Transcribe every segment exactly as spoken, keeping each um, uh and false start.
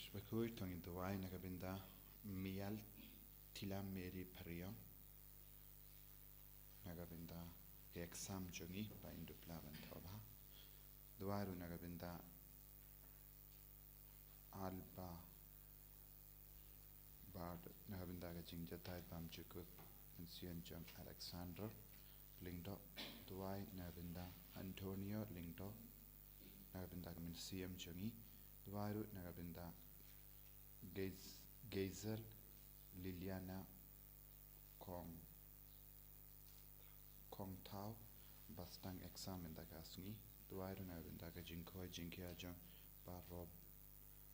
Shibakhuid, to ngin duwai na ka bynta Mial Tila Mary Phariong, na ka bynta ka exam jong i ba in dup lah ban thoh bha. Duwai ruh na ka bynta Alba Bad na ka bynta ka jingjatai bam jukut, mynsiem jong Alexander Lyngdoh. Duwai na ka bynta Antonio Lyngdoh, na ka bynta ka mynsiem jong i. Duwai ruh na ka bynta Gez-, Gezel Liliana Kong, Kong Thau, ba sdang exam mynta ka sngi. Duwai ruh na ka bynta ka jingkhoi jingkhia jong Bah Rob-,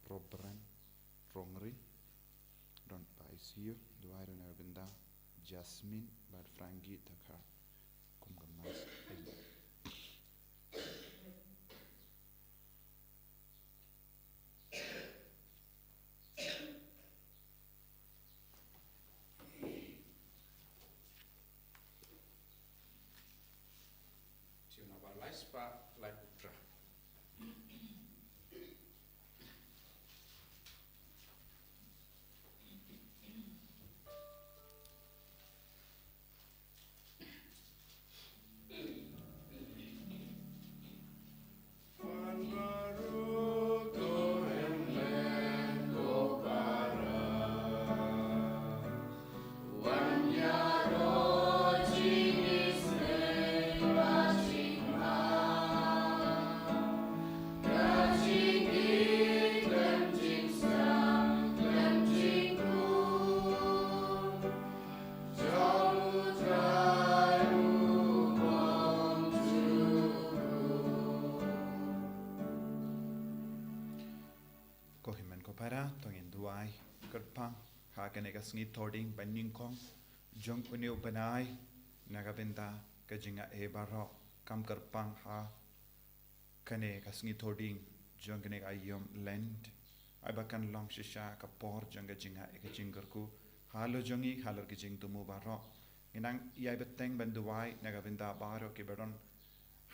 Robran Rongri, don pa I C U. Duwai ruh na ka bynta Jasmine bad Frankie Takar kum ka mas. Tiuna ba lai spah lai putra. Ko hynmen ko para, to ngin duwai kyrpang ha kane ka sngi Thohdieng ba nyngkong jong une u bnai, na ka bynta ka jingaiei baroh. Kam kyrpang ha kane ka sngi Thohdieng jong kane ka aïom Lent, ai ba kan long shisha ka por jong ka jingaiei ka jingkyrkhu halor jong ngi, halor ki jingthmu baroh. Ngi nang ïai bteng ban duwai na ka bynta baroh kiba don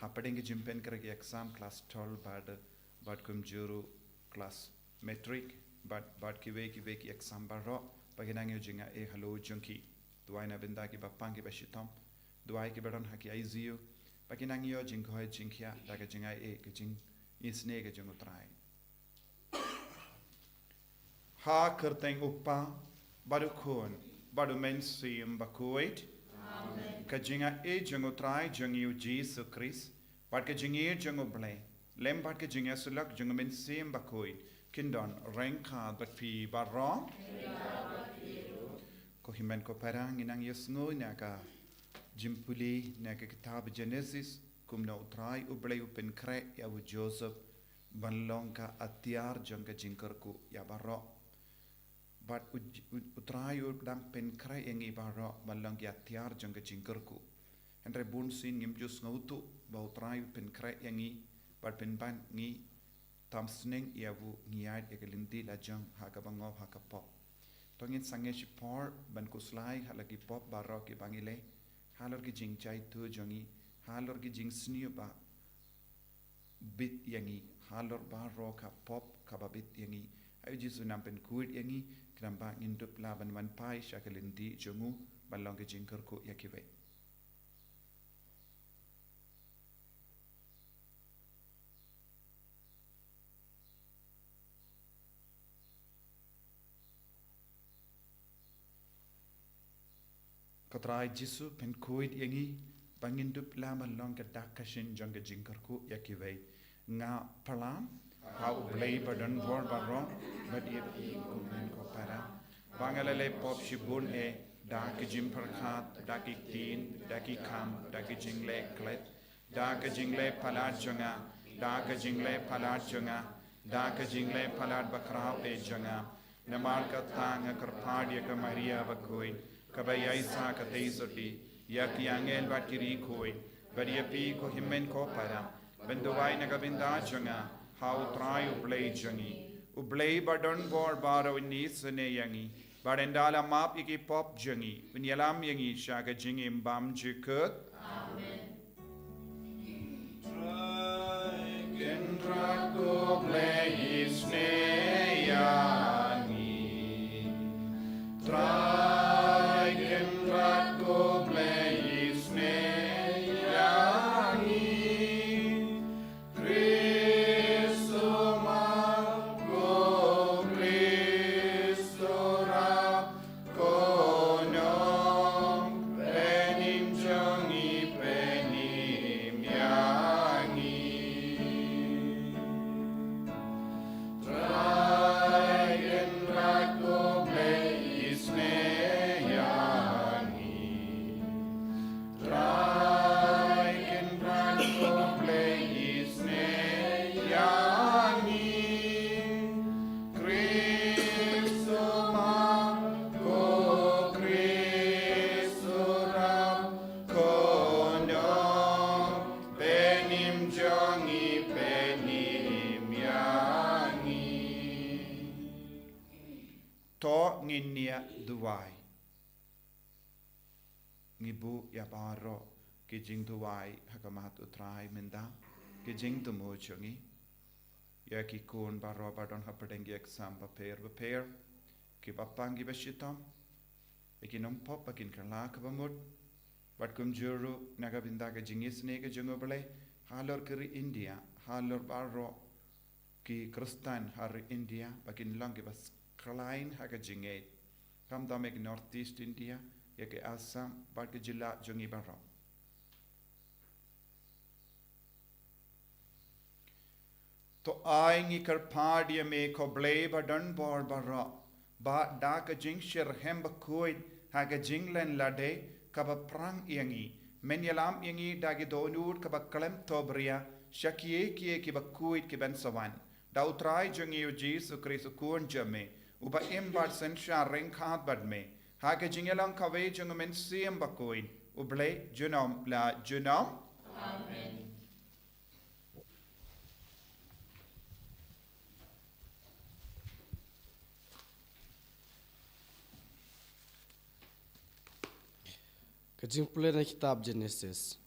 hapdeng ki jingpynkhreh ki exam klas twelve bad, bad kumjuh ruh klas matric bad, bad kiwei kiwei ki exam baroh, ba ki nang ïoh jingaiei halor jong ki. Duwai na bynta kiba pang kiba shitom. Duwai kiba don ha ki I C U, ba ki nang ïoh jingkhoi jingkhia da ka jingaiei ka jingisynei ka jong U Trai. Ha ka kyrteng U Kpa bad U Khun bad U Mynsiem Bakhuid. Amen. Ka jingaiei jong U Trai jong ngi U Jisu Khrist bad ka jingïeit jong U Blei, lem bad ka jingïasyllok jong U Mynsiem Bakhuid, kin don ryngkat bad phi baroh. Ko hynmen ko para, ngi nang ïasngew na ka jingpule na ka kitab Genesis, kumno U Trai U Blei u pynkhreh ïa u Joseph ban long ka atiar jong ka jingkyrkhu ïa baroh. Bad u, u, U Trai u dang pynkhreh ïa ngi baroh ban long ki atiar jong ka jingkyrkhu. Hynrei bunsien ngim ju sngewthuh ba U Trai u pynkhreh ïa ngi bad pynban ngi tam sneng ïa u, ngi ïaid ïa ka lynti la jong ha kaba ngop ha ka pop. To ngin sangeh shipor ban khuslai halor ki pop baroh kiba ngi leh, halor ki jingjaituh jong ngi, halor ki jingsniew ba bit ïa ngi, halor baroh ka pop kaba bit ïa ngi. Ai U Jisu, nang pynkhuid ïa ngi, khnang ba ngin dup lah ban wan phai sha ka lynti jong u ban long ka jingkyrkhu ïa kiwei. Ko Trai Jisu, pynkhuid ïa ngi ba ngin dup lah ban long ka dak ka shin jong ka jingkyrkhu ïa kiwei. Nga pyrshang ha U Blei ba don bor baroh bad ïa phi ko hynmen ko para, ba nga la leh pop shibun eh, da ki jingpyrkhat, da ki ktien, da ki kam, da ki jingleh klet, da ka jingleh palat jong nga, da ka jingleh palat jong nga, da ka jingleh palat bakhraw eh jong nga. Namar kata nga kyrpad ïa ka Maria Bakhuid, kaba ïaishah katei sotti, ïa ki angel bad ki riewkhuid, bad ïa phi ko hynmen ko para, ban duwai na ka bynta jong nga ha U Trai U Blei jong ngi. U Blei ba don bor baroh un isynei ïa ngi, bad ynda la map ïa ki pop jong ngi, un ïalam ïa ngi sha ka jingim bymjukut. Amen. Trai Kynrad ko Blei isynei ïa Ngi buh ïa baroh ki jingduwai ha khmat u Trai mynta, ki jingthmu jong ngi. Ïa ki khun baroh ba don hapdeng ki exam bapher bapher, kiba pang kiba shitom, ïa ki nongpop ba kin kylla kaba mut. Bad kumjuh ruh na ka bynta ka jingisynei ka jong U Blei halor ka ri India, halor baroh ki Khristan ha ri India ba kin long kiba skhlain ha ka jingngeit. Khamtam ïa ka North East India, ïa ka Assam bad ka jylla jong ngi baroh. To ai ngi kyrpad ïa me ko Blei ba don bor baroh, ba da ka jingshyrkhei bakhuid ha ka jinglen lade kaba phrang ïa ngi, men ïalam ïa ngi da ki dohnud kaba khlem thohbria sha kiei kiei kiba khuid ki ban sa wan. Da U Trai jong ngi U Jisu Khrist U Khun jong me, uba im bad synshar ryngkat bad me ha ka jingïalang kawei jong U Mynsiem Bakhuid, U Blei junom la junom. Amen. Ka jingpule na kitab Genesis.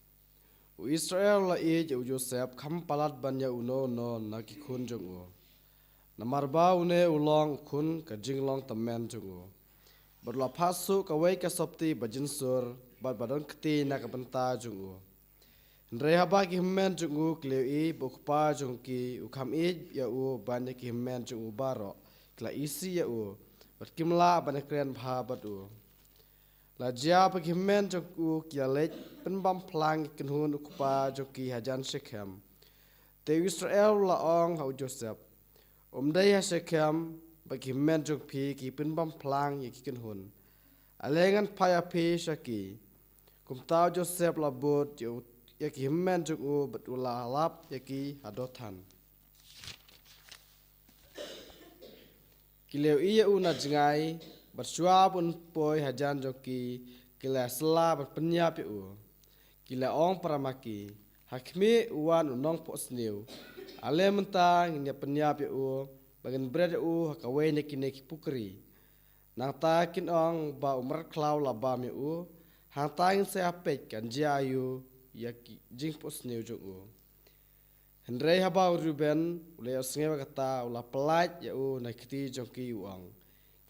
U Israel u la ïeit ïa u Joseph kham palat ban ïa uno uno na ki khun jong u, namar ba une u long u khun ka jinglong tymmen jong u. Bad u la phah shuh kawei ka sopti ba jynsur bad ba don kti na ka bynta jong u. Hynrei haba ki hynmen jong u ki la ïohi ba u kpa jong ki u kham ïeit ïa u ban ïa ki hynmen jong u baroh, ki la isih ïa u, bad kim lah ban ïakren bha bad u. La jia ba ki hynmen jong u ki la leit pynbam phlang ïa ki kynhun u kpa jong ki hajan Shekhem. Te u Israel u la ong ha u Joseph, um dei ha Shekhem ba ki hynmen jong phi ki pynbam phlang ïa ki kynhun. Ale ngan phah ïa phi sha ki. Kumta u Joseph u la bud ïa u, ïa ki hynmen jong u bad u la lap ïa ki ha Dothan. Ki la ïohi ïa u na jngai, bad shuwa ba un poi hajan jong ki, ki la sla bad pynïap ïa u. Ki la ong para ma ki, ha khmih u wan u nongphohsniew. Ale mynta ngin ïa pynïap ïa u, ba ngin bret ïa u ha kawei na kine ki pukri. Nangta kin ong ba u mrad khlaw la bam ïa u, hangta ngin sa ïa peit kan jia aïu ïa ki jingphohsniew jong u. Hynrei haba u Reuben u la ïohsngew ïa kata, u la pyllait ïa u na kti jong ki u ong,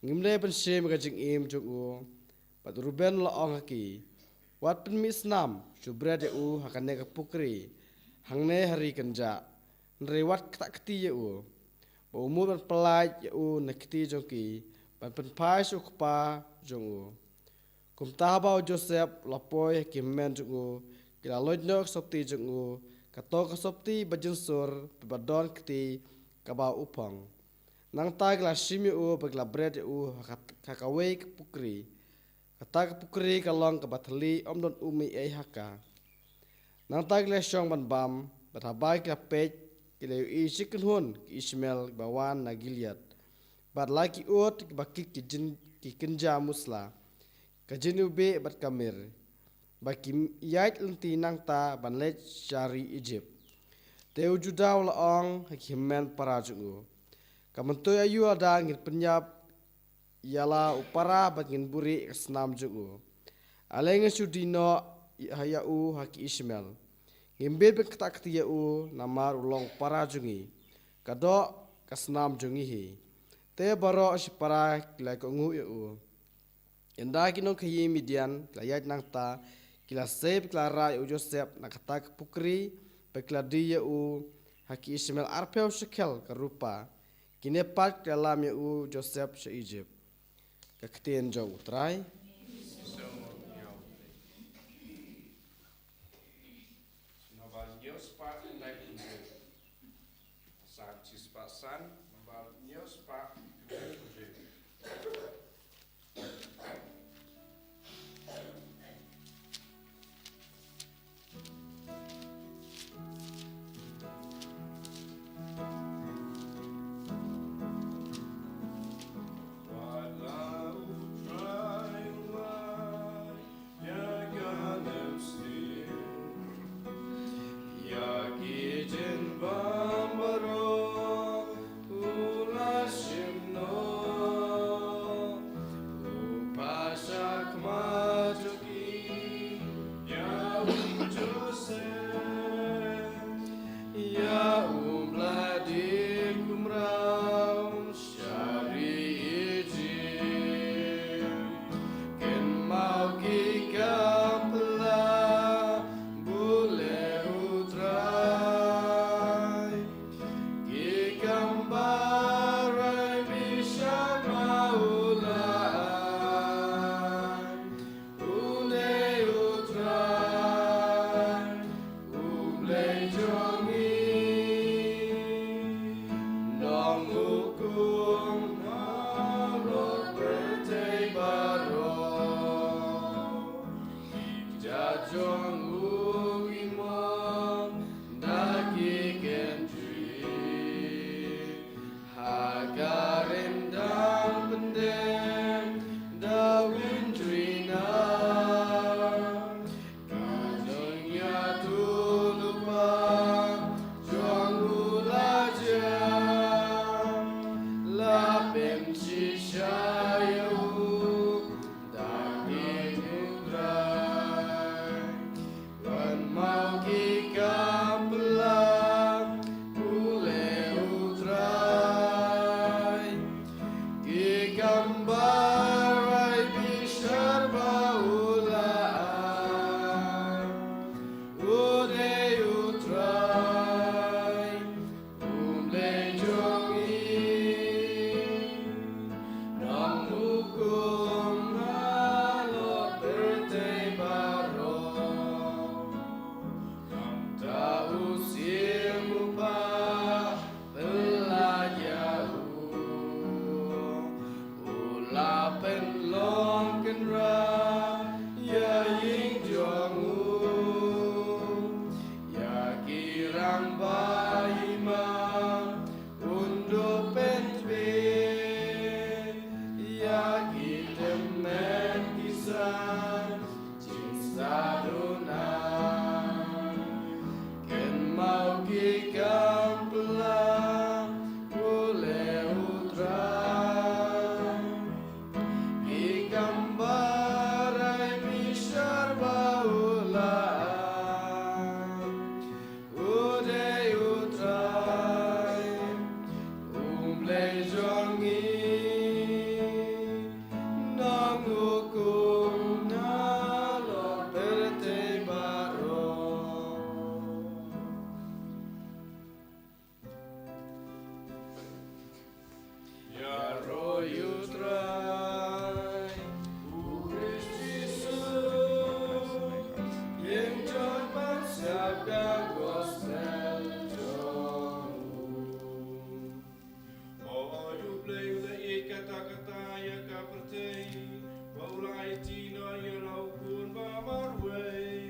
ngim dei ban shim ïa ka jingim jong u. Bad u Reuben u la ong ha ki, wat pynmih snam shu bret ïa u ha kane ka pukri, hangne ha ri kynjah. Hynrei wat ktah kti ïa u, ba u mut ban pyllait ïa u na kti jong ki, ban pynphai sha u kpa jong u. Kumta haba u Joseph u la poi ha ki hynmen jong u, ki la loit noh ka sopti jong u, kato ka sopti ba jynsur bad ba don kti kaba u phong. Nangta ki la shim ïa u bad ki la bret ïa u ha ka, ha kawei ka pukri. Kata ka pukri ka long kaba thylli, ym don um ei ei ha ka. Nangta ki la shong ban bam, bad haba ki la peit, ki la ïohi shi kynhun ki Ishmael kiba wan na Gilead. Bad la ki ut kiba kit ki jin, ki kynja musla, ka jiniwbih bad ka mir, ba ki ïaid lynti nangta ban leit sha ri Ijipt. Te u Judah u la ong ha ki hynmen para jong u, ka myntoi aïu lada ngin pynïap ïa la u para bad ngin buhrieh ïa ka snam jong u? Ale ngin shu die noh ïa, ïa u ha ki Ishmael. Ngim bit ban ktah kti ïa u, namar u long u para jong ngi, ka doh ka snam jong ngi hi. Te baroh shipara ki la kohnguh ïa u. Ynda ki nongkhaïi Midian ki la ïaid nangta, ki la sei bad ki la rah ïa u Joseph na kata ka pukri, bad ki la die ïa u ha ki Ishmael arphew shekel ka rupa. Kine pat ki la lam ïa u Joseph sha Ijipt. Ka ktien jong u Trai. Nombar hynñiew spah khyndai phew hynriew. Psalm shi spah san, nombar hynñiew spah khyndai phew hynriew. Ïa jong u i mon da ki kynjri ha ka ryndang pyndem da wynjri na ka jingïathuhlypa jong u la jia. La pynshisha ïa u da ki Trai. Ban mawki kam pla pule u Trai. Ki kam barai bishar ba u la ai. U dei u Trai. U Blei jong ngi, nonghukum halor pyrthei baroh. Nangta u Syiem u Kpa pynlait ïa u, u la pynlong kynrad ïa ïing jong u. Ïa ki rangbah hima un duh pyntbit, ïa ki tymmen ki san jingstad u nang. Kynmaw ki kam pla pule u Trai. Ki kam barai bishar ba u la ai. U dei u Trai, u Blei jong ngi, nonghukum halor pyrthei baroh. Ïaroh ïa u Trai, u Khrist Jisu, ïeng jong ban sngap ka gospel jong u. O, o, u Blei u la ïeit katta katta ïa ka pyrthei, ba u la aiti noh ïa la u Khun ba marwei,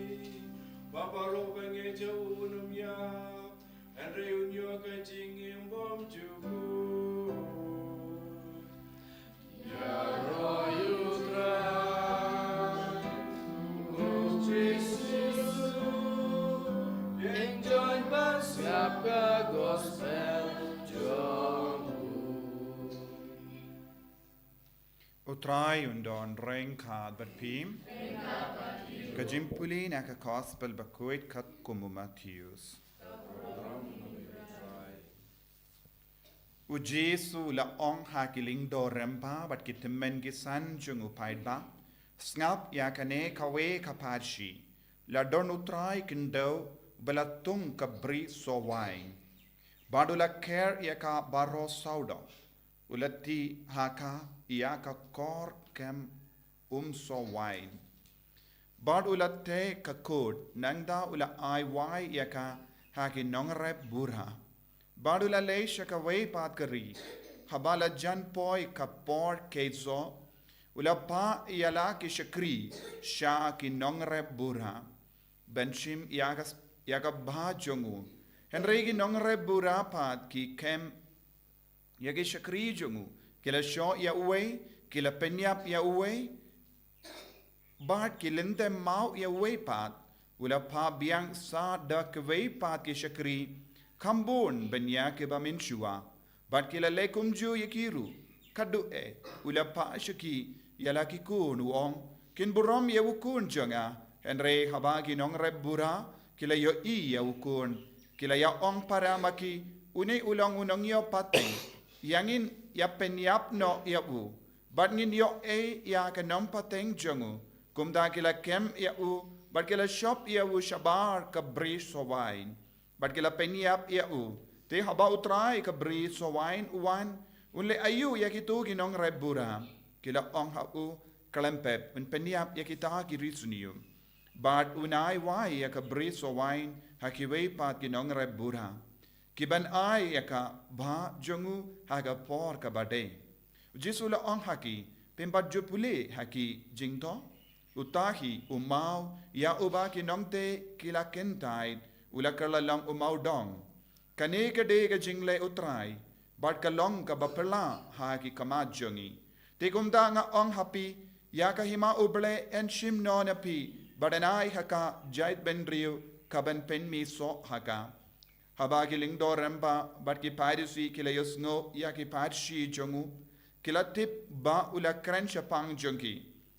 ba baroh ba ngeit ïa u un ym ïap, hynrei un ïoh ka jingim bymjukut. Ïaroh ïa u Trai, u Khrist Jisu, ïeng jong ban sngap ka gospel jong u. U Trai un don ryngkat bad phi. Ka jingpule na ka gospel bakhuid katkum u Mathaios. U Jisu u la ong ha ki lyngdoh rympei bad ki tymmen ki san jong u paidbah, sngap ïa kane kawei ka pharshi, la don u trai khyndew ba la tung ka bri soh wain. Bad u la kher ïa ka baroh sawdong. U la tih ha ka ïa ka kor kem um soh wain. Bad u la teh ka kut, nangta u la ai wai ïa ka ha ki nongrep bura. Bad u la leit sha kawei pat ka ri, haba la jan poi ka por khein soh, u la phah ïa la ki shakri sha ki nongrep bura, ban shim ïa ka, ïa ka bha jong u. Hynrei ki nongrep bura pat ki kem ïa ki shakri jong u, ki la shoh ïa uwei, ki la pynïap ïa uwei, bad ki lyntem maw ïa uwei pat. U la phah biang sa da kiwei pat ki shakri kham bun ban ïa kiba mynshuwa, bad ki la leh kumjuh ïa ki ruh. Kaduh eh, u la phah sha ki ïa la ki khun, u ong, kin burom ïa u khun jong nga. Hynrei haba ki nongrep bura ki la ïohi ïa u khun, ki la ïa ong para ma ki, une u long u nongïoh pateng, ïa ngin ïa pynïap noh ïa u, bad ngin ïoh ei ïa ka nongpateng jong u. Kumta ki la kem ïa u, bad ki la shop ïa u shabar ka bri soh wain, bad ki la pynïap ïa u. Te haba u trai ka bri soh wain u wan, un leh aïu ïa kito ki nongrep bura? Ki la ong ha u, khlem pep, un pynïap ïa kita ki ri sniew. Bad un ai wai ïa ka bri soh wain ha kiwei pat ki nongrep bura, kiban ai ïa ka bha jong u ha ka por kaba dei. U Jisu u la ong ha ki, phim pat ju pule ha ki jingthoh? Uta hi u maw ïa uba ki nongtei ki la kyntait u la kylla long u maw dong. Kane ka dei ka jingleh U Trai, bad ka long kaba phylla ha ki khmat jong ngi. Te kumta nga ong ha phi, ïa ka hima U Blei yn shim noh na phi, bad yn ai ha ka jaitbynriew kaban pynmihsngew ha ka. Haba ki lyngdoh rympei bad ki Pharisi ki la ïohsngew ïa ki pharshi jong u, ki la tip ba u la kren shaphang jong ki.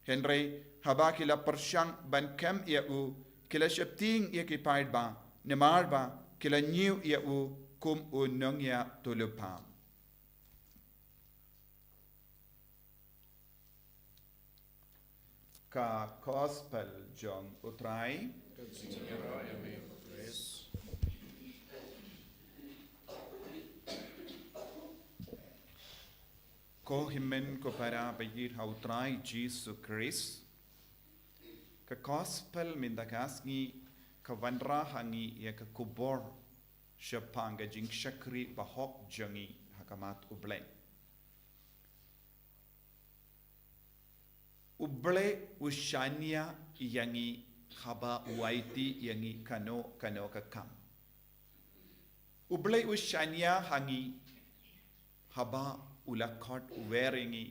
Hynrei haba ki la pyrshang ban kem ïa u, ki la sheptieng ïa ki paidbah, namar ba ki la ñiew ïa u kum u nongïathuhlypa. Ka Gospel jong U Trai. Ko hynmen ko para ba ïeit ha U Trai Jisu Khrist. Ka Gospel mynta ka sngi ka wanrah ha ngi ïa ka khubor shaphang ka jingshakri bahok jong ngi ha khmat U Blei. U Blei u shaniah ïa ngi haba u aiti ïa ngi kano kano ka kam. U Blei u shaniah ha ngi haba u la khot u wer ïa ngi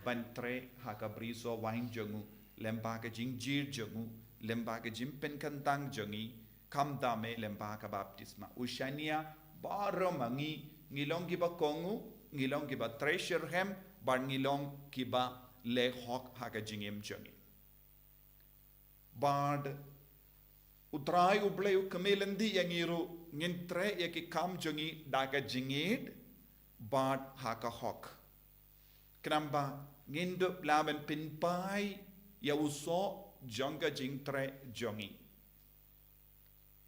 ban trei ha ka brisoh waiñ jong u, lyngba ka jingjia jong u, lyngba ka jingpynkyntang jong ngi, khamtam eh lyngba ka baptisma. U shaniah baroh ma ngi, ngi long kiba kohnguh, ngi long kiba trei shitrhem, bad ngi long kiba leh hok ha ka jingim jong ngi. Bad U Trai U Blei u kmie lynti ïa ngi ruh ngin trei ïa ki kam jong ngi da ka jingïeit bad ha ka hok. Khnang ba ngin dup lah ban pynpaw ïa u soh jong ka jingtrei jong ngi.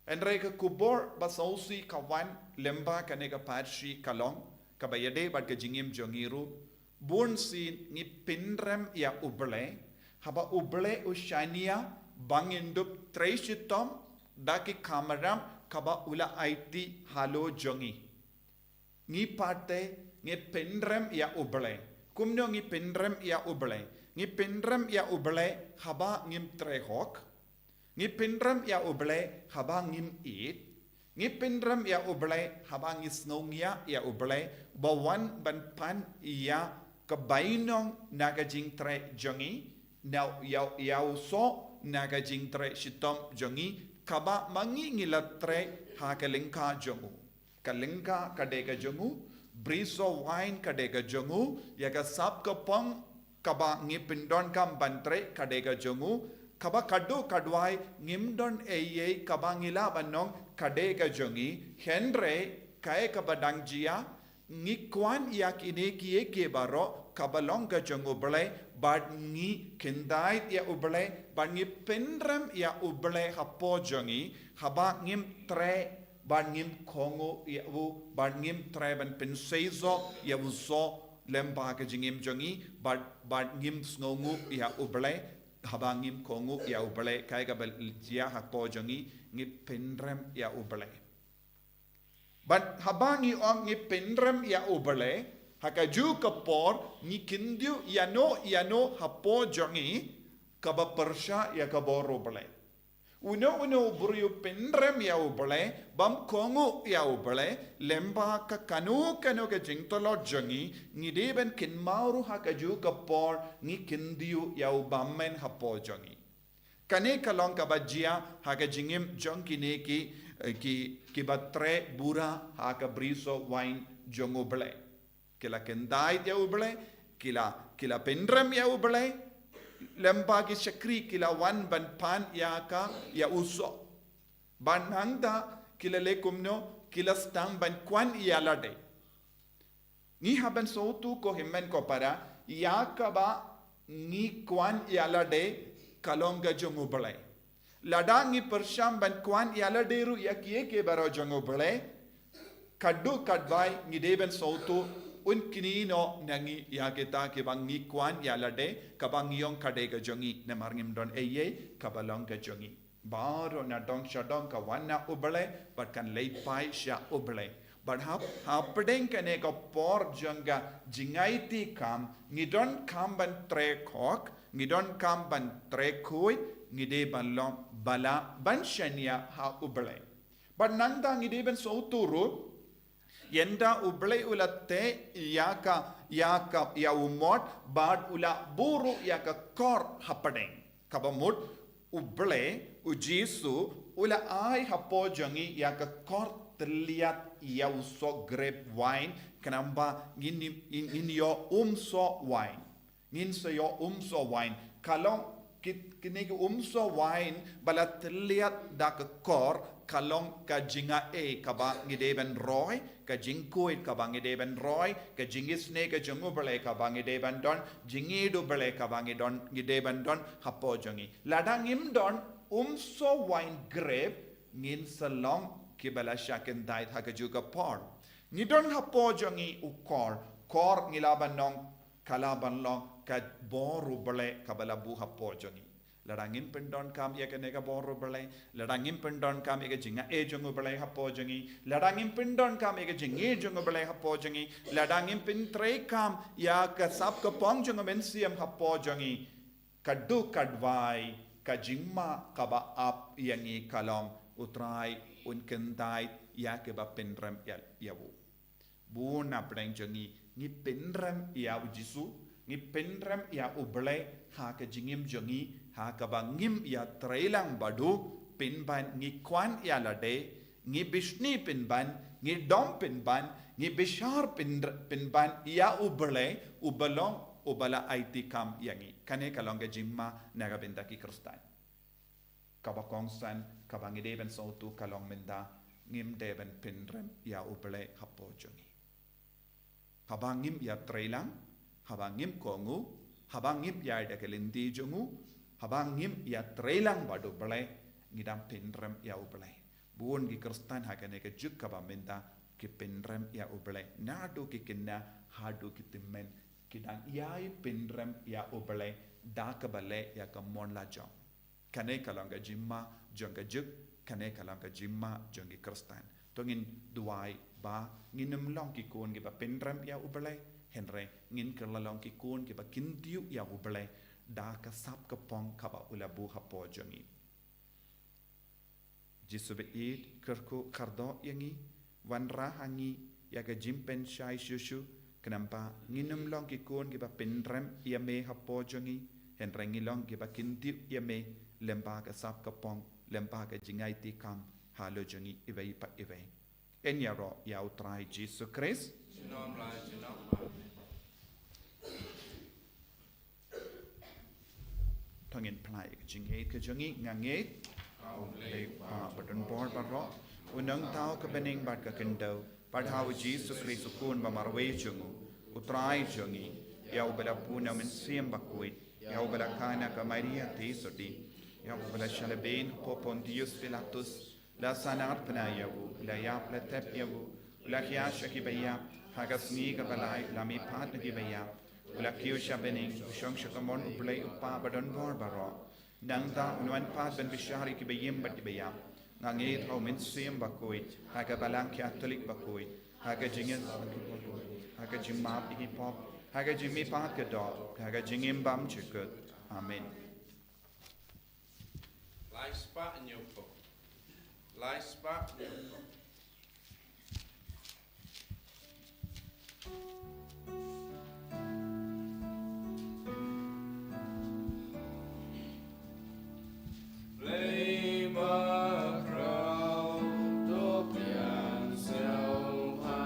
Hynrei ka khubor ba sngewsih ka wan lyngba kane ka pharshi ka long kaba ïadei bad ka jingim jong ngi ruh. Bun sien ngi pynrem ïa U Blei haba U Blei u shaniah ba ngin dup trei shitom da ki kamram kaba u la aiti halor jong ngi. Ngi pat te ngi pynrem ïa U Blei. Kumno ngi pynrem ïa U Blei? Ngi pynrem ïa U Blei haba ngim trei hok. Ngi pynrem ïa U Blei haba ngim ïeit. Ngi pynrem ïa U Blei haba ngi sngewngiah ïa U Blei ba wan ban pan ïa ka bainong na ka jingtrei jong ngi, na ïa, ïa u soh na ka jingtrei shitom jong ngi, kaba ma ngi ngi la trei ha ka lyngkha jong u. Ka lyngkha ka dei ka jong u, brisoh waiñ ka dei ka jong u, ïa ka sap ka pong kaba ngi pyndonkam ban trei ka dei ka jong u, kaba khadduh khaduwai ngim don ei ei kaba ngi lah ban ong ka dei ka jong ngi, hynrei kaei kaba dang jia, ngi kwah ïa kine kiei kiei baroh kaba long ka jong U Blei, bad ngi kyntait ïa U Blei, bad ngi pynrem ïa U Blei hapoh jong ngi, haba ngim trei, bad ngim kohnguh ïa u, bad ngim trei ban pynseisoh ïa u soh lyngba ka jingim jong ngi, bad, bad ngim sngewnguh ïa U Blei, haba ngim kohnguh ïa U Blei, kaei kaba jia hapoh jong ngi, ngi pynrem ïa U Blei. Bad haba ngi ong ngi pynrem ïa U Blei, ha kajuh ka por ngi kyntiew ïano ïano hapoh jong ngi kaba pyrshah ïa ka bor U Blei. Uno uno u briew u pynrem ïa U Blei, bym kohnguh ïa U Blei, lyngba ka kano kano ka jingtlot jong ngi, ngi dei ban kynmaw ruh ha kajuh ka por ngi kyntiew ïa u bymman hapoh jong ngi. Kane ka long kaba jia ha ka jingim jong kine ki, eh, ki, kiba trei bura ha ka brisoh waiñ jong U Blei. Ki la kyntait ïa U Blei, ki la, ki la pynrem ïa U Blei, lyngba ki shakri ki la wan ban pan ïa ka, ïa u soh. Bad nangta ki la leh kumno, ki la sdang ban kwah ïa lade. Ngi hap ban sngewthuh ko hynmen ko para, ïa kaba ngi kwah ïa lade ka long ka jong U Blei. Lada ngi pyrshang ban kwah ïa lade ruh ïa kiei kiei baroh jong U Blei, khadduh khatwai ngi dei ban sngewthuh un kynnoh noh na ngi ïa kita kiba ngi kwah ïa lade, kaba ngi ong ka dei ka jong ngi, namar ngim don ei ei kaba long ka jong ngi. Baroh na dong sha dong ka wan na U Blei, bad kan leit phai sha U Blei. Bad hap, hapdeng kane ka por jong ka jingaiti kam, ngi donkam ban trei hok, Ngi donkam ban trei khuid, ngi dei ban long bala ban shaniah ha U Blei. Bad nangta ngi dei ban sngewthuh ruh, ynda U Blei u la teh ïa ka, ïa ka, ïa u mot, bad u la buh ruh ïa ka kor hapdeng. Kaba mut, U Blei, U Jisu, u la ai hapoh jong ngi ïa ka kor tylliat ïa u soh grape vine, khnang ba ngin, ngin, ngin ïoh um soh vine. Ngin sa ïoh um soh vine. Ka long ki, kine ki um soh vine ba la tylliat da ka kor, ka long ka jingaiei kaba ngi dei ban roi, ka jingkhuid kaba ngi dei ban roi, ka jingisynei ka jong U Blei kaba ngi dei ban don, jingïeit U Blei kaba ngi don, ngi dei ban don hapoh jong ngi. Lada ngim don um soh vine grape, ngin sa long kiba la shah kyntait ha kajuh ka por. Ngi don hapoh jong ngi u kor, kor ngi lah ban ong ka lah ban long ka bor U Blei kaba la buh hapoh jong ngi. Lada ngim pyndonkam ïa kane ka bor U Blei, lada ngim pyndonkam ïa ka jingaiei jong U Blei hapoh jong ngi, lada ngim pyndonkam ïa ka jingïeit jong U Blei hapoh jong ngi, lada ngim pyntreikam ïa ka sap ka pong jong U Mynsiem hapoh jong ngi, ka duk ka dwai, ka jingma kaba ap ïa ngi ka long, U Trai un kyntait ïa kiba pynrem ïa, ïa u. Bun na pdeng jong ngi, ngi pynrem ïa U Jisu, ngi pynrem ïa U Blei ha ka jingim jong ngi, ha kaba ngim ïatreilang bad u pynban, ngi kwah ïa lade, ngi bishni pynban, ngi dom pynban, ngi bishar pyn-, pynban ïa U Blei, uba long, uba la aiti kam ïa ngi. Kane ka long ka jingma na ka bynta ki Khristan. Kaba kongsan, kaba ngi dei ban sngewthuh ka long mynta, ngim dei ban pynrem ïa U Blei hapoh jong ngi. Haba ngim ïatreilang, haba ngim kohnguh, haba ngim ïaid da ka lynti jong u, haba ngim ïatreilang bad U Blei, ngi dang pynrem ïa U Blei. Bun ki Khristan ha kane ka juk kaba mynta ki pynrem ïa U Blei. Naduh ki khynnah haduh ki tymmen, ki dang ïai pynrem ïa U Blei da kaba leh ïa ka mon la jong. Kane ka long ka jingma jong ka juk, kane ka long ka jingma jong ki Khristan. To ngin duwai ba ngin ym long ki khun kiba pynrem ïa U Blei, hynrei ngin kylla long ki khun kiba kyntiew ïa U Blei da ka sap ka pong kaba u la buh hapoh jong ngi. Jisu ba ïeit, kyrkhu kyrdoh ïa ngi, wanrah ha ngi ïa ka jingpynshai shuh shuh, khnang ba ngin ym long ki khun kiba pynrem ïa me hapoh jong ngi, hynrei ngin long kiba kyntiew ïa me lyngba ka sap ka pong, lyngba ka jingaiti kam halor jong ngi iwei pa iwei. Yn ïaroh ïa U Trai Jisu Khrist. Junom la junom. Amen. To ngin phla ïa ka jingngeit ka jong ngi, nga ngeit ha U Blei U Kpa badonbor baroh, U Nongthaw ka bneng bad ka khyndew, bad ha U Jisu Khrist U Khun ba marwei jong u, U Trai jong ngi, ïa uba la pun na U Mynsiem Bakhuid, ïa uba la kha na ka Maria Theisotti, ïa uba la shah lehbeiñ hapoh Pontius Pilatus, la sahnarphna ïa u, la ïap, la tep ïa u, u la khia sha ki baïap, ha ka sngi kaba lai u la mihpat na ki baïap, u la kiew sha bneng, u shong sha kamon U Blei U Kpa badonbor baroh. Nangta un wan pat ban bishar ïa ki baïing bad ki baïap. Nga ngeit ha U Mynsiem Bakhuid, ha ka Balang Katholik bakhuid, ha ka jingïaseng bakhuid, ha ka jingmap ïa ki pop, ha ka jingmihpat ka doh, ha ka jingim bymjukut. Amen. Lai spah hynñiew phew. Lai spah hynñiew phew. Blei ba khraw, to pdiang sngewbha,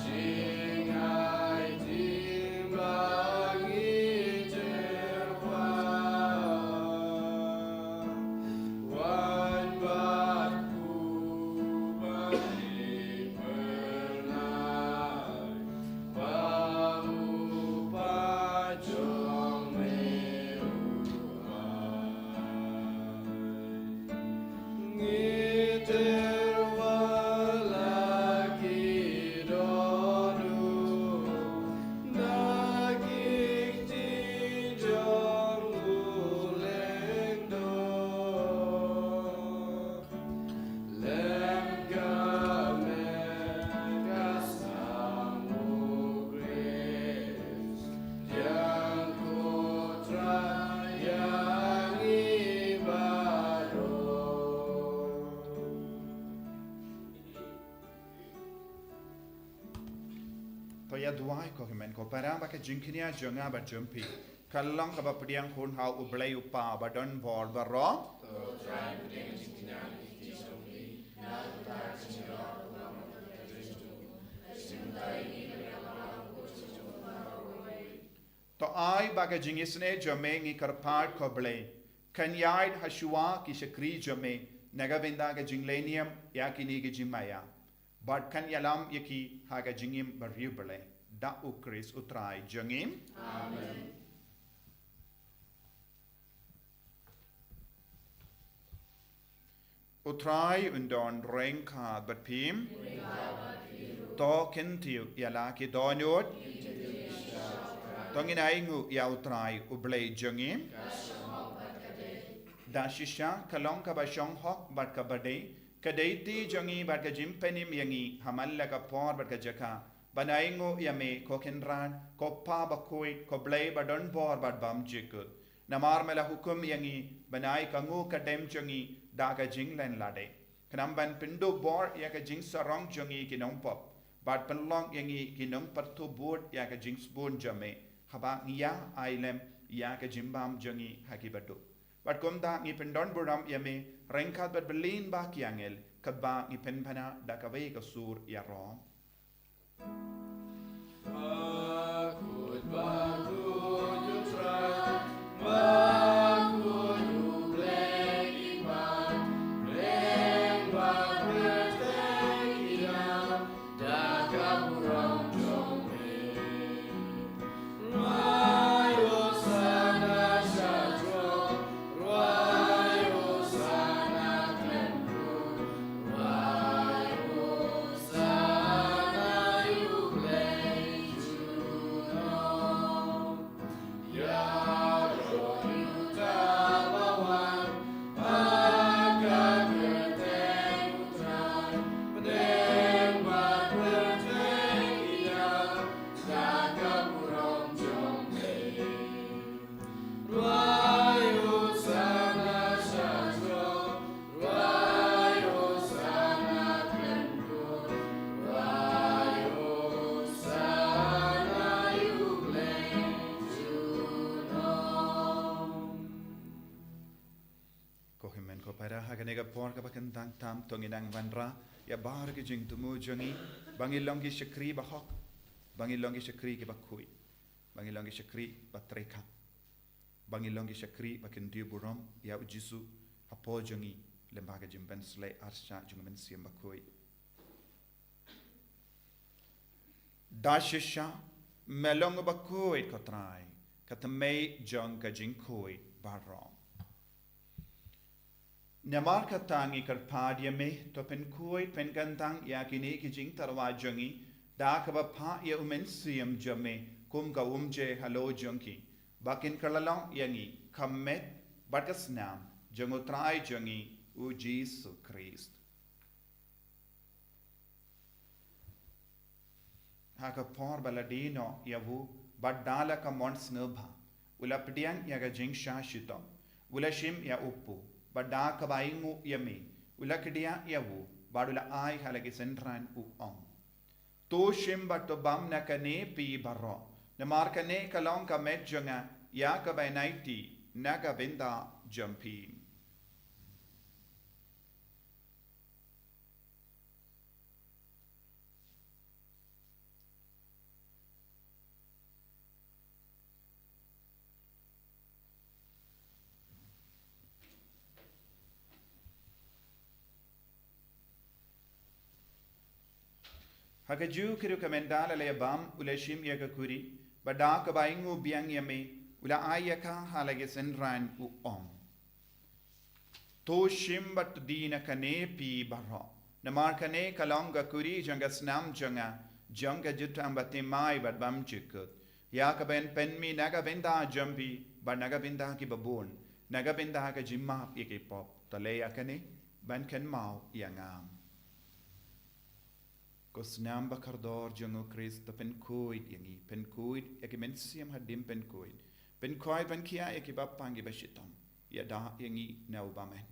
jingaiti ba ngi jyrwa. Wan bad u ba ngi pynlait, ba u ba jong me u ai. Ngi jyrwa la ki dohnud na ki kti jong u lyngdoh. Lem ka met ka snam u Khrist, pdiang ko Ïa duwai, ko hynmen ko para, ba ka jingkñia jong nga bad jong phi ka long kaba pdiang hun ha U Blei U Kpa ba don bor baroh. To ai ba ka jingisynei jong me ngi kyrpad, ko Blei, kan ïaid hashwa ki shakri jong me na ka bynta ka jinglehniam ïa kine ki jingmaïa, bad kan ïalam ïa ki ha ka jingim bariewblei. Da U Khrist U Trai jong ngi. Amen. U Trai un don ryngkat bad phi. To kyntiew ïa la ki dohnud. To ngin ainguh ïa U Trai U Blei jong ngi. Da shisha ka long kaba shong hok bad kaba dei, ka dei ti jong ngi bad ka jingpynim ïa ngi ha man la ka por bad ka jaka ban ainguh ïa me, ko Kynrad, ko Kpa bakhuid, ko Blei ba don bor bad bymjukut. Namar me la hukum ïa ngi ban ai ka nguh ka dem jong ngi da ka jinglen lade, khnang ban pynduh bor ïa ka jingsarong jong ngi ki nongpop, bad pynlong ïa ngi ki nongpyrthuh bud ïa ka jingsbun jong me, haba ngi ïa ai lem ïa ka jingbam jong ngi ha ki baduh. Bad kumta ngi pyndonburom ïa me ryngkat bad byllien ba ki angel, katba ngi pynbna da kawei ka sur ïaroh. Ko hynmen ko para, ha kane ka por kaba kyntang tam to ngin nang wanrah ïa baroh ki jingthmu jong ngi, ba ngin long ki shakri bahok, ba ngin long ki shakri kiba khuid, ba ngin long ki shakri ba treikam, ba ngin long ki shakri ba kyntiew burom ïa U Jisu hapoh jong ngi, lyngba ka jingpynsleh arshah jong U Mynsiem Bakhuid. Da shisha me long bakhuid, ko Trai, ka tmei jong ka jingkhuid baroh. Namar kata ngi kyrpad ïa me, to pynkhuid pynkyntang ïa kine ki jingtyrwa jong ngi da kaba phah ïa U Mynsiem jong me kum ka umjer halor jong ki, ba kin kylla long ïa ngi ka met bad ka snam jong U Trai jong ngi U Jisu Khrist. Ha ka por ba la die noh ïa u, bad da la ka mon sngewbha, u la pdiang ïa ka jingshah shitom, u la shim ïa u kpu, bad da kaba ainguh ïa me, u la kdiah ïa u, bad u la ai ha la ki synran, u ong: To shim bad to bam na kane phi baroh, namar kane ka long ka met jong nga ïa kaba ïaid na ka bynta jong phi. Ha kajuh ka ruh, ka mynta la ïa bam, u la shim ïa ka kuri, bad da kaba ainguh biang ïa me, u la ai ïa ka ha la ki synran, u ong: To shim bad to die na kane phi baroh, namar kane ka long ka kuri jong ka snam jong nga, jong ka jutang bathymmai bad bymjukut, ïa kaba yn pynmih na ka bynta jong phi bad na ka bynta kiba bun, na ka bynta ka jingmap ïa ki pop. To leh ïa kane ban kynmaw ïa nga. Ko snam ba kordor jong U Khrist, to pynkhuid ïa ngi, pynkhuid ïa ki mynsiem hadien pynkhuid, pynkhuid ban khia ïa kiba pang kiba shitom, ïada ïa ngi na u bymman.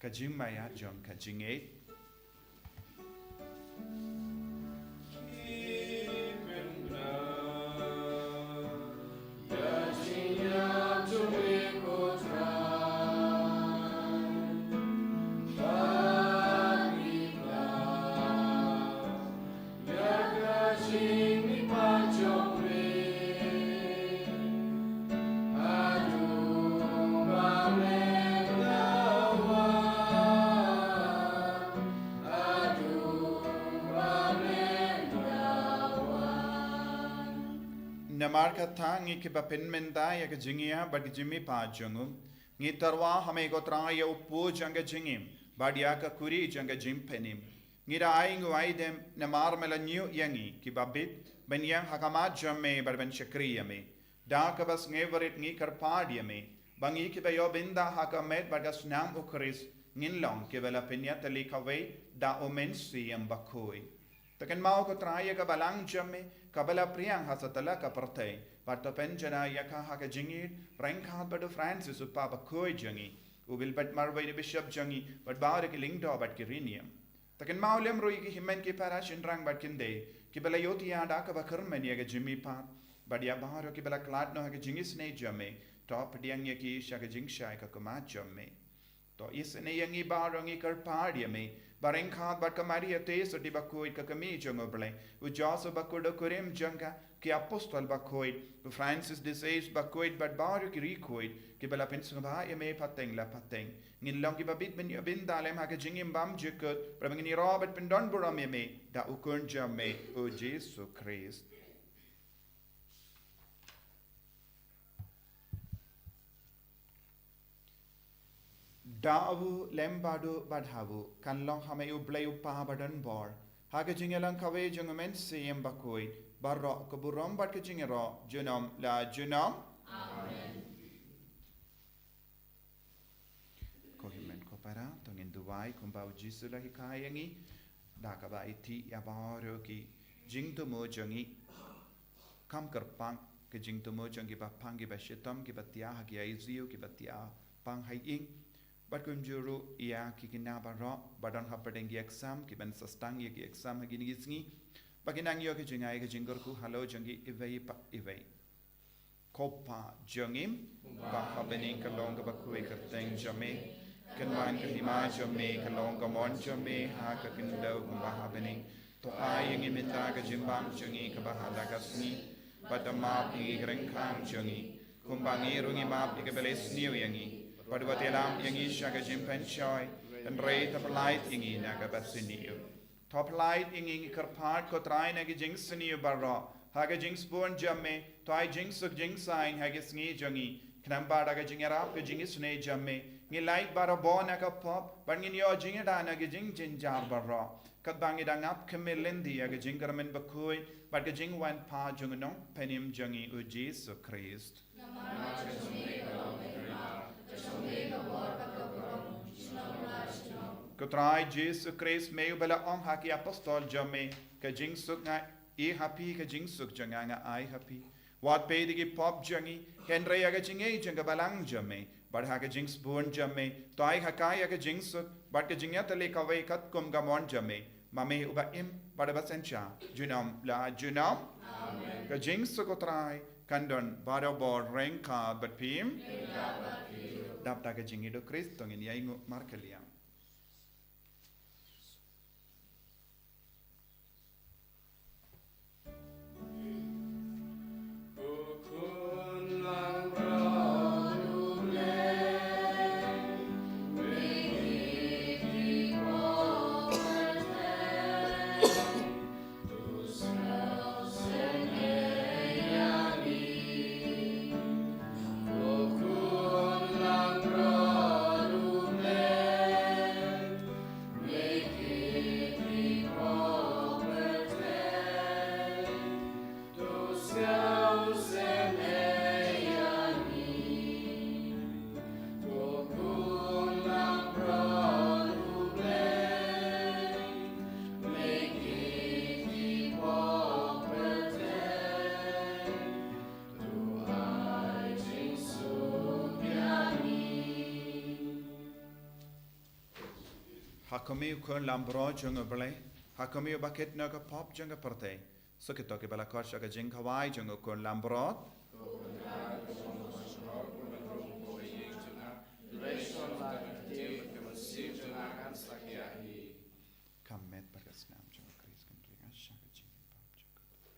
Ka jingmaya jong ka jingngeit. Namar kata ngi kiba pynmynta ïa ka jingïap bad ka jingmihpat jong u, ngi tyrwa ha me ko Trai ïa u pud jong ka jingim bad ïa ka kuri jong ka jingpynim. Ngi da ainguh aidem namar me la ñiuh ïa ngi kiba bit ban ïeng ha khmat jong me bad ban shakri ïa me. Da kaba sngewrit ngi kyrpad ïa me ba ngi kiba ïoh bynta ha ka met bad ka snam u Khrist ngin long kiba la pynïatylli kawei da u Mynsiem Bakhuid. To kynmaw ko Trai ïa ka balang jong me kaba la pdiang ha satlak ka pyrthei bad to pynjanai ïa ka ha ka jingïeit ryngkat bad u Francis u Papa bakhuid jong ngi, u Wilbert marwei u Bishop jong ngi bad baroh ki lyngdoh bad ki riewniam. To kynmaw lem ruh ïa ki hynmen ki para shynrang bad kynthei kiba la ïohthiah da kaba kyrmen ïa ka jingmihpat bad ïa baroh kiba la khlad noh ha ka jingisynei jong me, to pdiang ïa ki sha ka jingshai ka khmat jong me. To isynei ïa ngi baroh, ngi kyrpad ïa me ba ryngkat bad ka Maria Theisotti bakhuid ka kmie jong u Blei, u Joseph bakhuid u kurim jong ka, ki apostol bakhuid, u Francis de Sales bakhuid bad baroh ki riewkhuid kiba la pynsngewbha ïa me pateng la pateng, ngin long kiba bit ban ïoh bynta lem ha ka jingim bymjukut, ba ngin ïaroh bad pyndonburom ïa me da u Khun jong me u Jisu Khrist. Da u lem bad u bad ha u, kan long ha me u Blei u Kpa badonbor, ha ka jingïalang kawei jong u Mynsiem Bakhuid, baroh ka burom bad ka jingïaroh junom la junom. Amen. Ko hynmen ko para, to ngin duwai kumba u Jisu u la hikai ïa ngi, da kaba aiti ïa baroh ki jingthmu jong ngi. Kam kyrpang ka jingthmu jong kiba pang, kiba shitom, kiba thiah ha ki I C U, kiba thiah pang ha ïing. Bad kumjuh ruh ïa ki khynnah baroh ba don hapdeng ki exam, kiban sa sdang ïa ki exam ha kine ki sngi, ba kin nang ïoh ka jingai ka jingkyrkhu halor jong ki iwei pa iwei. Ko Kpa jong ngi ba ha bneng, ka long kaba khuid ka kyrteng jong me, kan wan ka hima jong me, ka long ka mon jong me ha ka khyndew kumba ha bneng. To ai ïa ngi mynta ka jingbam jong ngi kaba ha la ka sngi, bad to map ïa ngi ki ryngkang jong ngi, kumba ngi ruh ngi map ïa kiba la isniew ïa ngi, bad wat ïalam ïa ngi sha ka jingpynshoi, hynrei to pyllait ïa ngi na kaba sniew. To pyllait ïa ngi, ngi kyrpad ko Trai, na ki jingsniew baroh, ha ka jingsbun jong me to ai jingsuk jingsaiñ ha ki sngi jong ngi, khnang ba da ka jingïarap ka jingisynei jong me ngin lait barabor na ka pop bad ngin ïoh jingïada na ki jingjynjar baroh, katba ngi dang ap khmih lynti ïa ka jingkyrmen bakhuid bad ka jingwan pat jong u Nongpynim jong ngi u Jisu Khrist. Ko Trai Jisu Khrist, me uba la ong ha ki apostol jong me, ka jingsuk nga ai ha phi, ka jingsuk jong nga nga ai ha phi. Wat peit ïa ki pop jong ngi, hynrei ïa ka jingngeit jong ka balang jong me, bad ha ka jingsbun jong me to ai ha ka ïa ka jingsuk bad ka jingïatylli kawei katkum ka mon jong me, ma me uba im bad uba synshar junom la junom. Amen. Ka jingsuk ko Trai kan don barabor ryngkat bad phi. Dap da ka jingïeit u Khrist, to ngin ïainguh markylliang. Kumne u Khun Langbrot jong U Blei, ha kumne uba kit noh ïa ka pop jong ka pyrthei. Sa kito kiba la khot sha ka jingkhawai jong U Khun Langbrot. Ka met bad ka snam jong U Khrist kan ring sha ka jingim pop jong ka pyrthei.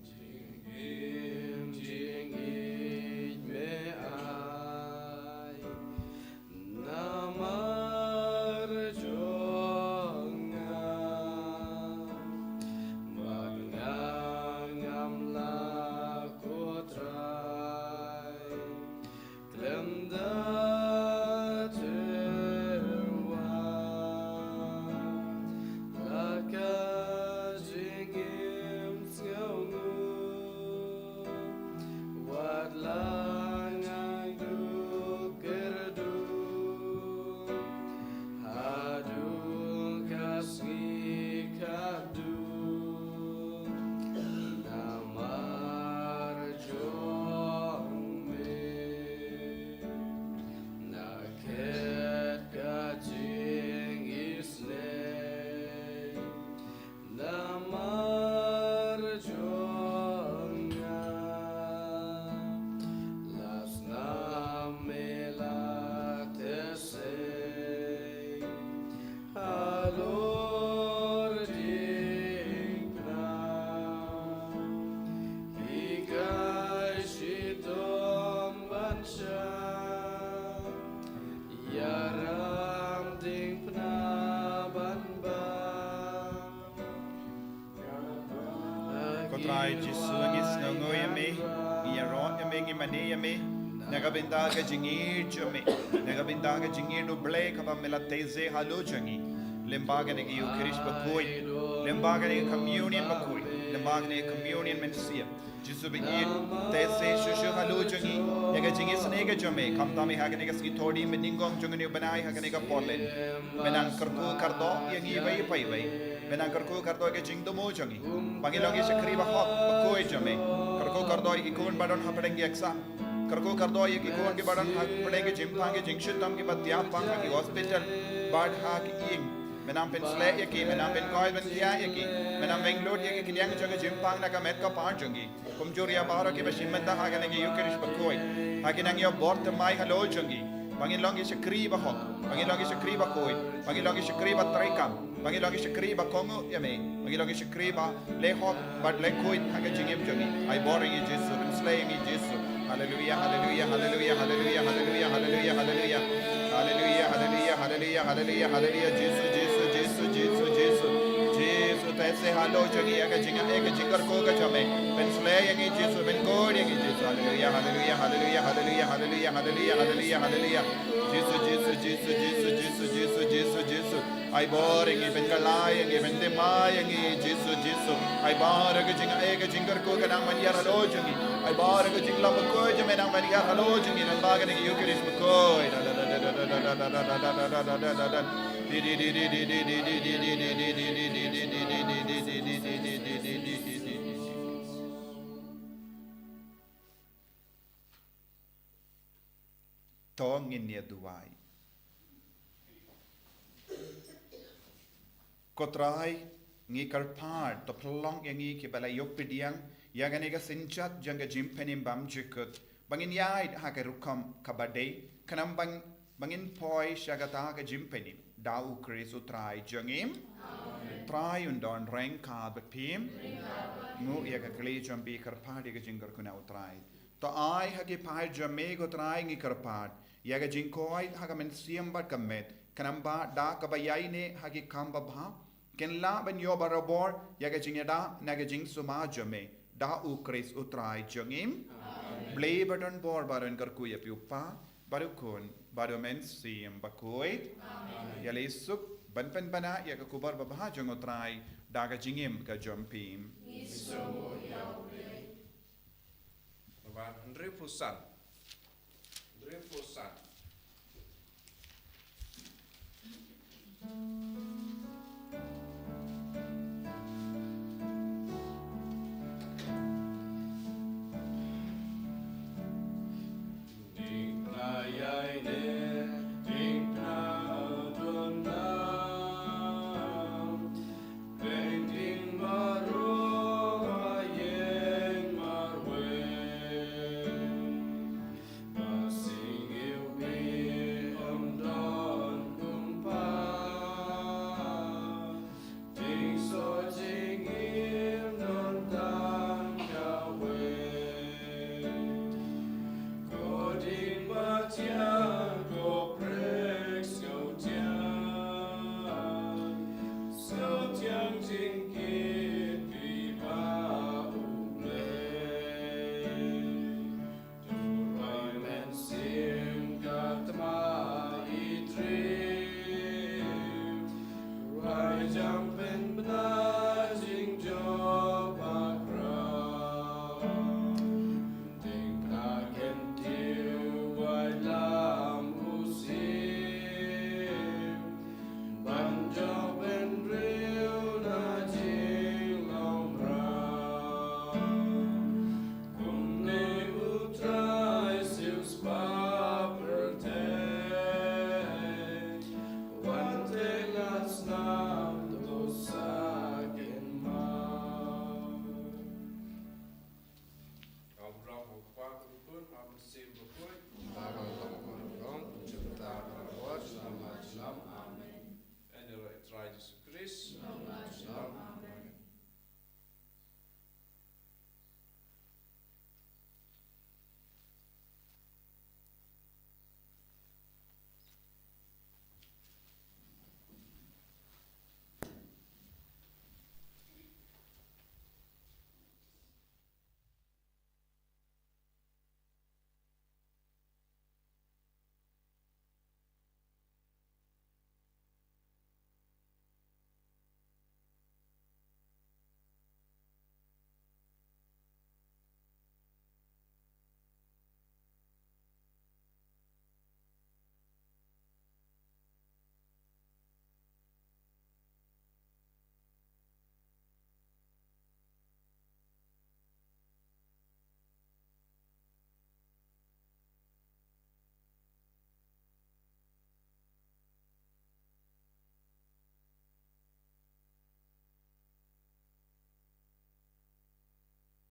Jingim jingïeit me ai namar jong nga, bad nga ngam lah, ko Trai. Khlem da tyrwa la ka jingim sngewnguh, wat la nga duh kyrduh haduh ka sngi kaba dum, namar jong me. Na khet ka jingisynei namar jong nga, la snam me la teh sei halor diengphna. Hikai shitom ban shah ïaram diengphna ban bam. Ko Trai Jisu, ngi sngewnguh ïa me, ngi ïaroh ïa me, ngi mane ïa me na ka bynta ka jingïeit jong me, na ka bynta ka jingïeit U Blei kaba me la teh sei halor jong ngi. Lyngba kane ka Ïukharist bakhuid, lyngba kane ka communion bakhuid, lyngba kane ka communion mynsiem. Jisu baieit, teh sei shuh shuh halor jong ngi ïa ka jingisynei ka jong me, khamtam ïa ha kane ka sngi Thohdieng banyngkong jong une u bnai ha kane ka por leit. Me nang kyrkhu kyrdoh ïa ngi iwei pa iwei. Me nang kyrkhu kyrdoh ïa ka jingthmu jong ngi, ba ngin long ki shakri bahok bakhuid jong me. Kyrkhu kyrdoh ïa ki khun ba don hapdeng ki exam. Kyrkhu kyrdoh ïa ki khun kiba don hapdeng ki jingpang ki jingshitom, kiba thiah pang ha ki hospital bad ha ki ïing. Me nang pynsleh ïa ki, me nang pynkoit ban thiah ïa ki, me nang weng lut ïa ki khñiang jong ki jingpang na ka met ka par jong ki. Kumjuh ïa baroh kiba shim bynta ha kane ka Ïukharist bakhuid, ha ki nang ïoh bor thymmai halor jong ki. Ba ngin long ki shakri bahok, ba ngin long ki shakri bakhuid, ba ngin long ki shakri ba treikam, ba ngin long ki shakri ba kohnguh ïa me, ba ngin long ki shakri ba leh hok bad leh khuid ha ka jingim jong ngi. Ai bor ïa ngi Jisu, pynsleh ïa ngi Jisu. Haleluia, haleluia, haleluia, haleluia, haleluia, haleluia, haleluia. Haleluya, haleluya, haleluya, haleluya, haleluya. Jisu, Jisu, Jisu, Jisu, Jisu. Jisu, te se halor jong ngi ïa ka jingaiei ka jingkyrkhu ka jong me. Pynshlei ïa ngi Jisu, pynkhuid ïa ngi Jisu. Haleluya, haleluya, haleluya, haleluya, haleluya, haleluya, haleluya, haleluya. Jisu, Jisu, Jisu, Jisu, Jisu, Jisu, Jisu, Jisu. Ai bor ïa ngi, pynkylla ïa ngi, pynthymmai ïa ngi Jisu, Jisu. Ai bor ïa ka jingaiei ka jingkyrkhu ka nang ban ïar halor jong ngi. Ai bor ïa ka jinglong bakhuid jong me nang ban ïar halor jong ngi. Lyngba kane ka Eucharist bakhuid. To ngin ïa duwai. Ko Trai, ngi kyrpad, to pynlong ïa ngi kiba la ïoh pdiang ïa kane ka synjat jong ka jingpynim bymjukut, ba ngin ïaid ha ka rukom kaba dei, khnang ba, ba ngin poi sha kata ka jingpynim da U Khrist U Trai jong ngi. Amen. Trai un don ryngkat bad phi. Nguh ïa ka kli jong phi, kyrpad ïa ka jingkyrkhu na U Trai. To ai ha ki paid jong me, ko Trai, ngi kyrpad ïa ka jingkoit ha ka mynsiem bad ka met, khnang ba da kaba ïaineh ha ki kam babha, kin lah ban ïoh barabor ïa ka jingïada na ka jingsumar jong me da U Khrist U Trai jong ngi. Amen. Blei ba don bor ba don kyrkhu ïa phi U Kpa bad U Khun bad U Mynsiem Bakhuid. Amen. Ïaleh suk ban pynbna ïa ka khubor babha jong U Trai da ka jingim ka jong phi. Ba hynriewphew san. Hynriewphew san.